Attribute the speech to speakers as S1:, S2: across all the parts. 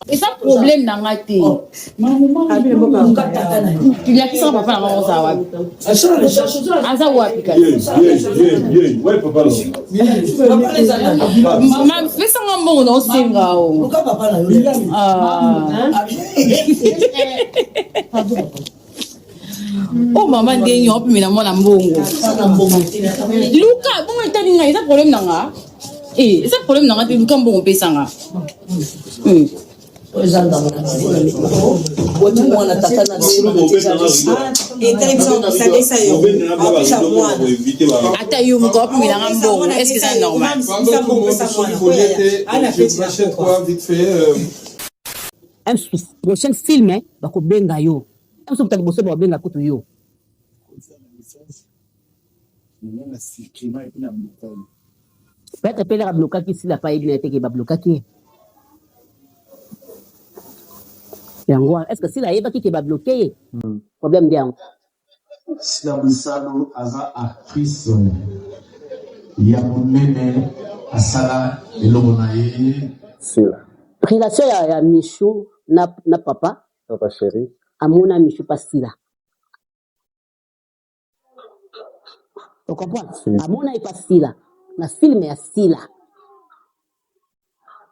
S1: Eza problème na nga te. Lakisa papa na nga oza wapi? Aza wapi kasi? Ma pesa nga mbongo na osenga o. Ah. O oh, mama ndenge opimela mwana mbongo. Luka bongo etali nga eza problème na nga. Eh, eza problème na nga te luka mbongo pesa nga. Ata yo moko opimela nga mbongo, est-ce que eza normal?
S2: Prochaine film bakobenga yo. Biso moto ya liboso bakobenga kutu yo. Peut-être pe laka blokaki sila pa yebi na ye te ke ba blokaki ye. Yango wana est-ce que sila ayebaki ke ba bloke ye? Problème nde yango.
S3: Sila Bisalu aza actrice ya munene asala eloko na ye.
S4: Sila.
S2: Relation ya, ya Michou na, na papa.
S4: Papa chéri.
S2: Amona Michou pa Sila. O comprendre?
S4: Si.
S2: Amona ye pa Sila. Na film ya Sila.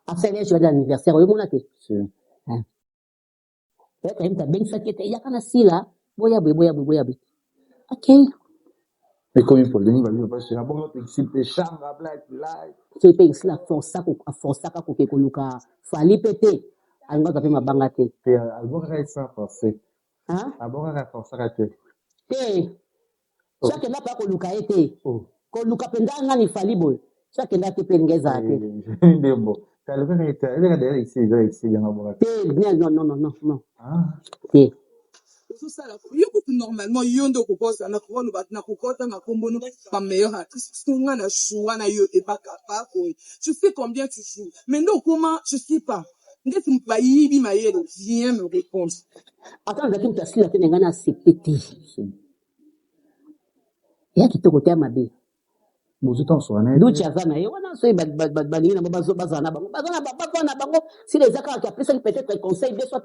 S2: Asali ye joyeux anniversaire oyo mona te.
S4: Si.
S2: Hein. Peut-être ye moto abengisaki ete yaka na Sila, boya boye boya boye boya boye. Okay.
S4: Ekomi polémique babi papa chéri abongo opekisi mpe shanga black live.
S2: Soki mpe Sila aforçaka koke koluka Fally mpe te, alingi azwa mpe mabanga te.
S4: Te abongaka ye sans forcer.
S2: Hein?
S4: Abongaka aforçaka te.
S2: Te.
S4: Oh.
S2: Soki akenda mpe akoluka ye te.
S4: Oh.
S2: Koluka mpenza nani Fally boye. Soki akenda te mpe elingi ezala te.
S4: Ndembo. Alukaka ye te. Ezaka d'ailleurs ici eza ici yango abongaka.
S2: Te, non, non, non, non, non.
S4: Ah.
S2: Te.
S5: Ozosala yo kutu normalement yo nde okokosa na kokoloba na kokotanga kombo no ba meilleur actrice parce que nga na joua na yo ebaka boye je sais combien tu joues mais nde okoma je sais pas ndeti moto bayibi mayele viens me répondre.
S2: Ata nazalaki moto ya sila te na ngai na accepte te. Ya kitoko te ya mabe. Dutshe aza na ye wana soki balingi na bango bazala na bango baza na bava na bango sila eza kaka ke apesaki peut-être conseil bien soit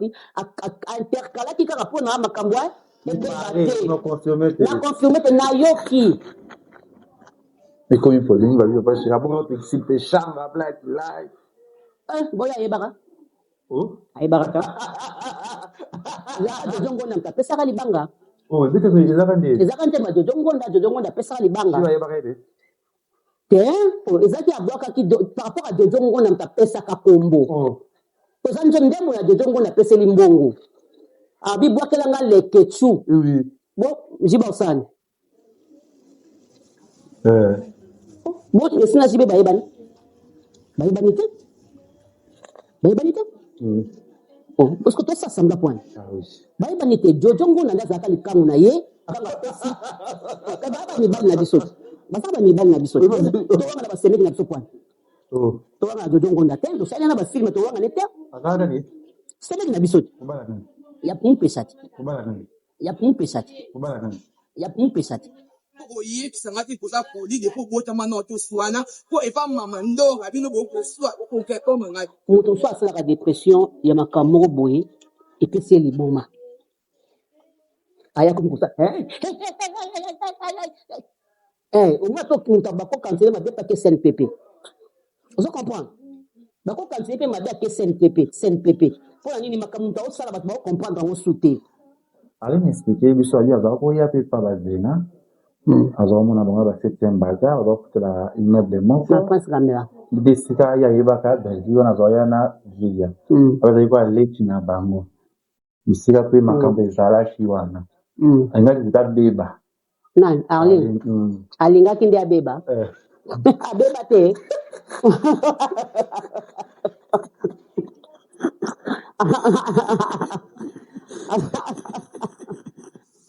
S2: intercalaki kaka mpo na makambo ya ebeba te na confirme te nayoki.
S4: Ekomi polémique babi papa chéri abongo opekisi mpe shanga black live.
S2: Eh, boya ayebaka.
S4: Oh.
S2: Ayebaka ta. Ezalaka Jojo Ngonda moto apesaka libanga.
S4: Oh, ebete ko ezalaka nde.
S2: Ezalaka nde ma Jojo Ngonda, Jojo Ngonda apesaka libanga.
S4: Sila ayebaka ete.
S2: Te, oh, ezalaki abwakaki par rapport à Jojo Ngonda moto apesaka kombo.
S4: Oh.
S2: Oza nzo ndembo ya Jojo Ngonda apeseli mbongo. Abi bwakela nga leketchou.
S4: Oui.
S2: Bo, jiba osani.
S4: Eh.
S2: Bo esi na JB bayebani? Bayebani te? Bayebani te?
S4: Mm.
S2: Oh, parce que tosa sembla point.
S4: Ah oui.
S2: Bayebani te Jojo Ngunda nde azalaka likangu na ye kanga apesi. Ba ba mibali na biso. Baza ba mibali na biso. Towanga na basemeki na biso point.
S4: Oh.
S2: Towanga na Jojo Ngunda te, tosali na ba film towanga ne te.
S4: Azalaka nani?
S2: Semeki na biso.
S4: Kobala nani?
S2: Ya mupesa te.
S4: Kobala nani?
S2: Ya mupesa te.
S4: Kobala nani?
S2: Ya mupesa te.
S5: Oyebisa nga te koza poli depuis obotama nao toswana po epa mama ndora bino bokoswa bokorekoma nga te.
S2: Moto mosusu asalaka depression ya makambo moko boye epesi ye liboma aya komi kosala eh omona to moto bako cancele mabe pake CNPP ozo comprendre bako cancele pe mabe ake CNPP CNPP mpo na nini makambo moto aosala bato bao comprendre yango su te.
S4: Alain explique biso abi azalaka koya pe epa ba Zena azalaka komona bango ba septième bagarre baza kofutela immeuble
S2: na
S4: moko
S2: prince camera
S4: nde esika ye ayebaka Bellevue wana azalaka ya na Viya azalaki koya leki na bango bisika pe makambo ezalaki wana alingaki kuta abeba
S2: nani Arline alingaki nde abeba
S4: eh.
S2: abeba te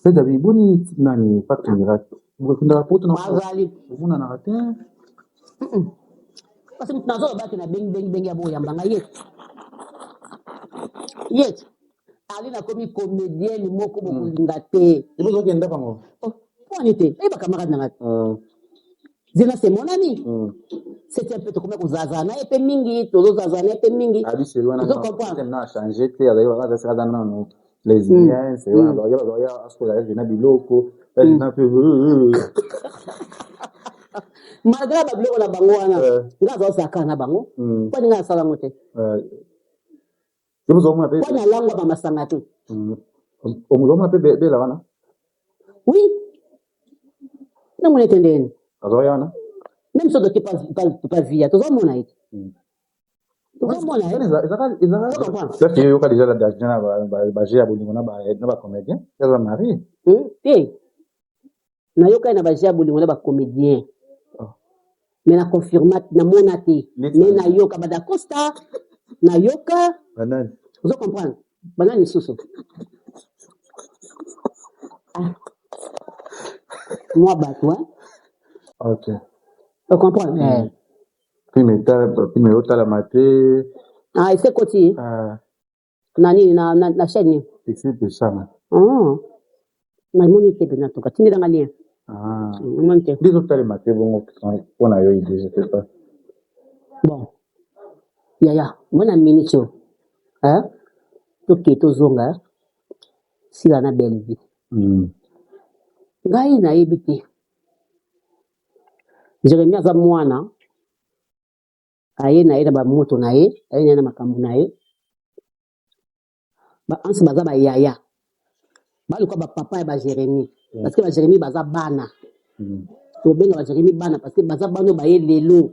S4: Pe Gaby boni nani Pape Miracle okendaka poto na
S2: azali
S4: omonanaka te
S2: parce que nazoloba te na bengi bengi bengi ya boyamba ngai ye ye Arline akomi comédienne moko bokolinga te
S4: ebozo okenda bango
S2: Oh, pwani te eyeba camarade na ngai
S4: uh,
S2: Zena c'est mon ami. Septième mpe tokomi kozazala na ye mpe mingi, tozozazala na ye mpe mingi.
S4: Abi chéri wana
S2: Ozo comprendre?
S4: na change te, azali wana azali aza nanu lesbienne, c'est wana bazali bazali asola ye na biloko, na pe
S2: Malgré ba biloko na bango wana, nga azozala kaka na bango. Mpo ninga nasala yango te.
S4: Yo bozomona pe
S2: Mpo nalangwa ba masanga te.
S4: Ozomona pe bela wana.
S2: Oui. Namona ete ndeni.
S4: Azali wana.
S2: Même soki toke pa via, tozomona ye. Tozomona ye. Ozo comprendre?
S4: Ça fait yoka déjà la déjà na ba jeu ya bolingo na ba comédien. Aza marié.
S2: Te. Nayoka na ba jeu ya bolingo na ba comédien. Mais na confirma namona te.
S4: Neti
S2: Mais
S4: banani?
S2: nayoka ba Dacosta, nayoka.
S4: Banani?
S2: Ozo comprendre? Banani lisusu? Ah. Mwa bato, hein?
S4: Ok.
S2: O comprendre? Eh.
S4: Film etala, film eotalama te.
S2: Ah, ese koti
S4: Ah,
S2: na nini na chaîne nini?
S4: Esi pesama.
S2: Ah. Namoni te mpenza toka tindelanga lien.
S4: Ah.
S2: Namoni te.
S4: Nde ezotalema te bongo mpona yo idée, je sais pas.
S2: Bon. Yaya, mwana minute oyo. Hein? Toke tozonga hein? Sila na Bellevue. Ngai nayebi te. Jérémie aza mwana, aye na ye na bamoto na ye, aye na ye na makambo na ye. Ba ansi baza ba yaya. Baluka ba papa ya ba Jérémie. Parce que ba Jérémie baza bana. Tobenga ba Jérémie bana parce que baza bana oyo baye lelo.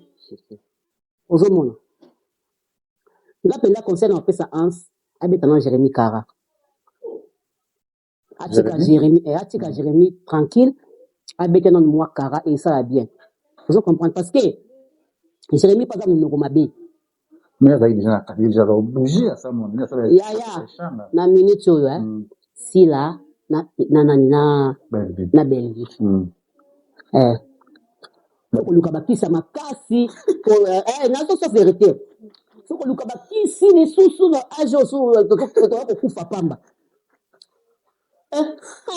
S2: Ozomona. Nga mpenza conseil na bapesa Hans, abeta na Jérémie Kara. Atika
S4: Jérémie?
S2: Jérémie, eh, atika Jérémie tranquille, abeta nanu mwa Kara et esala bien. Ozo comprendre parce que Jérémie mpe aza monoko mabe.
S4: Mais azalaki déjà na kati, déjà aza bouger asa mona, asala
S2: Yaya,
S4: echanga.
S2: na minute oyo, eh, Sila na nani na
S4: Bellevue.
S2: na Bellevue. Eh, koluka bakisi ya makasi ko, eh, nazo so vérité. So koluka bakisi lisusu na age oyo so tokoka kokufa pamba. Eh,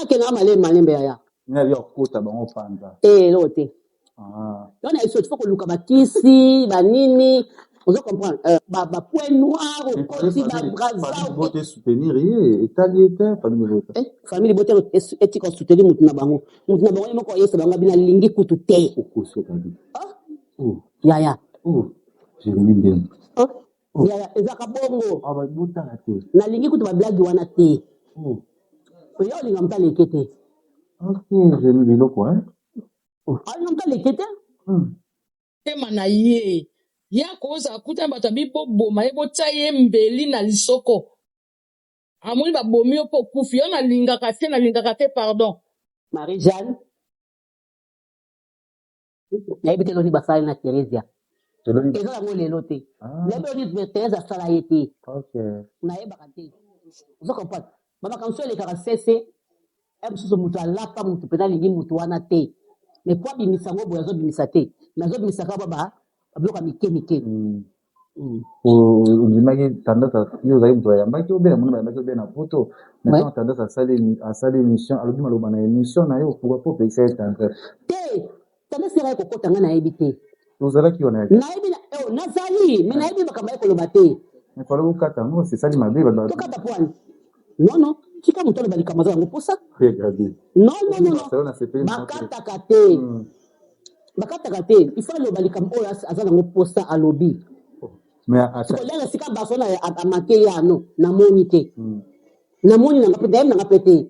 S2: akendaka malembe malembe yaya.
S4: Nga yo akota bango panza.
S2: Eh, eloko te.
S4: Ah.
S2: Yo na biso faut koluka bakisi banini, ozo comprendre? Ba point noir okoti ba braza.
S4: Famille bote soutenir ye, etali ye te, famille bote.
S2: Eh, famille bote etika soutenir mutu na bango. Mutu na bango ye moko ayesa bango bina lingi kutu te.
S4: Okosi okabi.
S2: Ah?
S4: Oh.
S2: Yaya.
S4: Oh. Jérémie Mbemba.
S2: Oh.
S4: Oh.
S2: Yaya, ezaka bongo.
S4: Ah, ba botala te.
S2: Nalingi kutu ba blague wana te.
S4: Oh.
S2: Oyo olinga moto aleke te.
S4: Ok, Jérémie biloko, hein? Oh.
S2: Alinga moto aleke te.
S6: Tema na ye. Ya koza akuta bato abi boboma ye botia ye mbeli na lisoko. Amoni babomi yo po okufi. Yo nalingaka te, nalingaka te, pardon.
S2: Marie-Jeanne. Nayebi te eloni basali na Theresia.
S4: Eloni-
S2: Eza yango lelo te.
S4: Ah.
S2: Nayebi eloni Theresia asala ye te.
S4: Ok.
S2: Nayebaka te. Ozo comprendre? Ba makambo mosusu elekaka sese, eh, mosusu moto alapa moto mpenza alingi moto wana te. Mais po abimisa yango boye azobimisa te. Mais azobimisa kaka ba biloko ya mike mike.
S4: Ondimaki tendance yo ozali moto ayambaki obe na moni bayambaki obe na poto. Maintenant tendance asali émission, alobi maloba na émission na yo, pourquoi po opekisa ye tendance?
S2: Te, tendance yaka kokota nga nayebi te.
S4: Ozalaki wana yaki?
S2: Nayebi na, oh, nazali, mais nayebi makambo ya koloba te.
S4: Mais fallait okata yango, esali mabe,
S2: Tokata po wana. Non, non, tika moto aloba likambo aza yango posa.
S4: Regardez.
S2: Non, non, non, non.
S4: Barcelone asepeli na te.
S2: Bakataka te. Bakataka te. Il faut aloba likambo oyo aza nango posa alobi.
S4: Mais asa
S2: Sikoyo sika Barcelone a manqué ya no, namoni te. Namoni nanga pe, nayebi nanga pe te.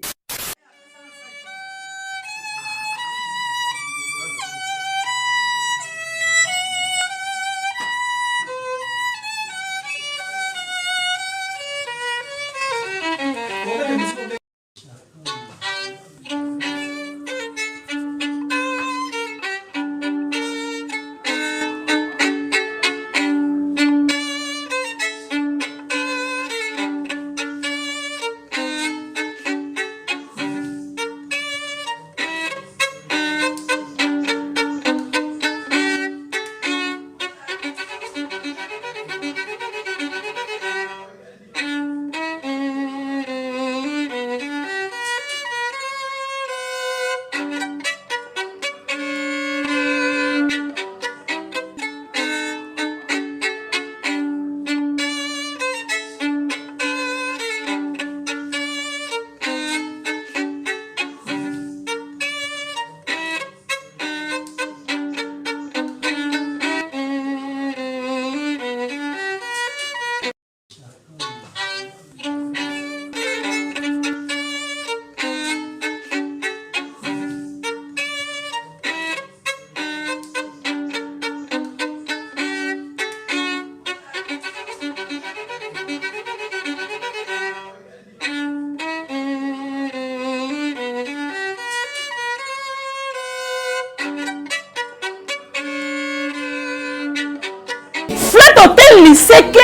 S7: Liseke,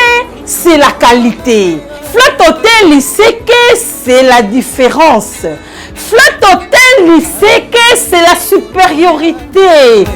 S7: c'est la qualité. Flat Hotel Liseke, c'est la différence. Flat Hotel Liseke, c'est la supériorité.